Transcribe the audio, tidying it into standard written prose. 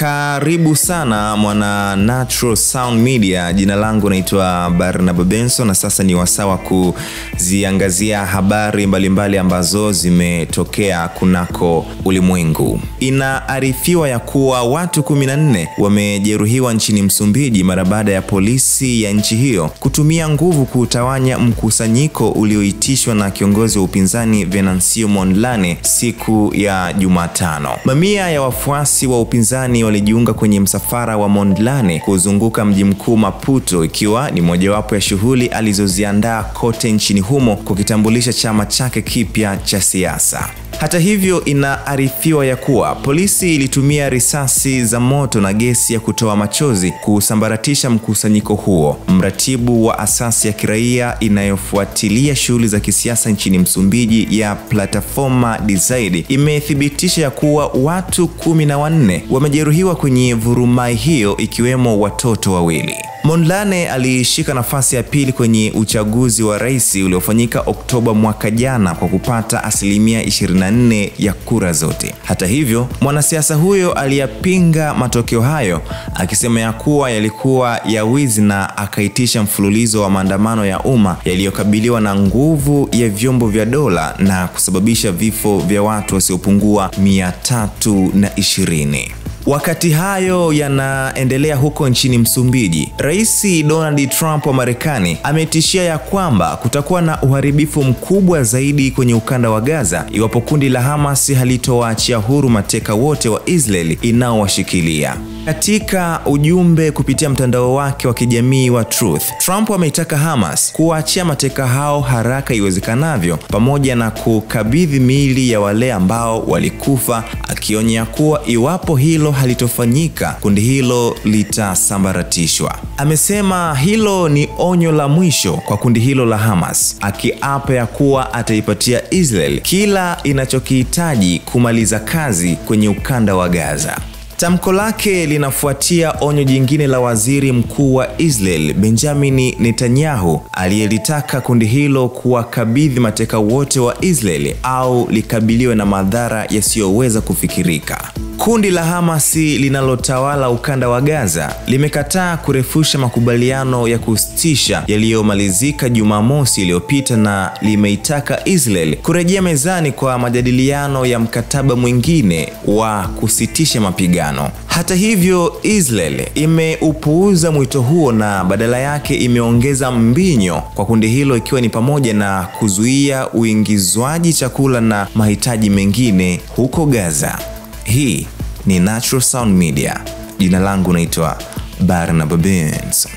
Karibu sana mwana Natural Sound Media. Jina langu naitwa Barnaba Benson na sasa ni wasawa kuziangazia habari mbalimbali ambazo zimetokea kunako ulimwengu. Inaarifiwa ya kuwa watu 14 wamejeruhiwa nchini Msumbiji mara baada ya polisi ya nchi hiyo kutumia nguvu kutawanya mkusanyiko ulioitishwa na kiongozi wa upinzani Venancio Mondlane siku ya Jumatano. Mamia ya wafuasi wa upinzani walijiunga kwenye msafara wa Mondlane kuzunguka mji mkuu Maputo, ikiwa ni mojawapo ya shughuli alizoziandaa kote nchini humo kukitambulisha chama chake kipya cha siasa. Hata hivyo, inaarifiwa ya kuwa polisi ilitumia risasi za moto na gesi ya kutoa machozi kusambaratisha mkusanyiko huo. Mratibu wa asasi ya kiraia inayofuatilia shughuli za kisiasa nchini Msumbiji ya Plataforma Decide imethibitisha ya kuwa watu 14 wamejeruhiwa kwenye vurumai hiyo, ikiwemo watoto wawili. Mondlane alishika nafasi ya pili kwenye uchaguzi wa rais uliofanyika Oktoba mwaka jana kwa kupata 24% ya kura zote. Hata hivyo, mwanasiasa huyo aliyapinga matokeo hayo akisema ya kuwa yalikuwa ya wizi na akaitisha mfululizo wa maandamano ya umma yaliyokabiliwa na nguvu ya vyombo vya dola na kusababisha vifo vya watu wasiopungua 320. Wakati hayo yanaendelea huko nchini Msumbiji, Rais Donald Trump wa Marekani ametishia ya kwamba kutakuwa na uharibifu mkubwa zaidi kwenye ukanda wa Gaza iwapo kundi la Hamas halitowaachia huru mateka wote wa Israeli inaowashikilia. Katika ujumbe kupitia mtandao wake wa kijamii wa Truth, Trump ameitaka Hamas kuwaachia mateka hao haraka iwezekanavyo pamoja na kukabidhi miili ya wale ambao walikufa, akionya kuwa iwapo hilo halitofanyika kundi hilo litasambaratishwa. Amesema hilo ni onyo la mwisho kwa kundi hilo la Hamas, akiapa ya kuwa ataipatia Israel kila inachokihitaji kumaliza kazi kwenye ukanda wa Gaza. Tamko lake linafuatia onyo jingine la waziri mkuu wa Israel Benjamin Netanyahu aliyelitaka kundi hilo kuwakabidhi mateka wote wa Israel au likabiliwe na madhara yasiyoweza kufikirika. Kundi la Hamas linalotawala ukanda wa Gaza limekataa kurefusha makubaliano ya kusitisha yaliyomalizika Jumamosi iliyopita na limeitaka Israel kurejea mezani kwa majadiliano ya mkataba mwingine wa kusitisha mapigano. Hata hivyo, Israel imeupuuza mwito huo na badala yake imeongeza mbinyo kwa kundi hilo, ikiwa ni pamoja na kuzuia uingizwaji chakula na mahitaji mengine huko Gaza. Hii ni Natural Sound Media. Jina langu naitwa Barnaba Benson.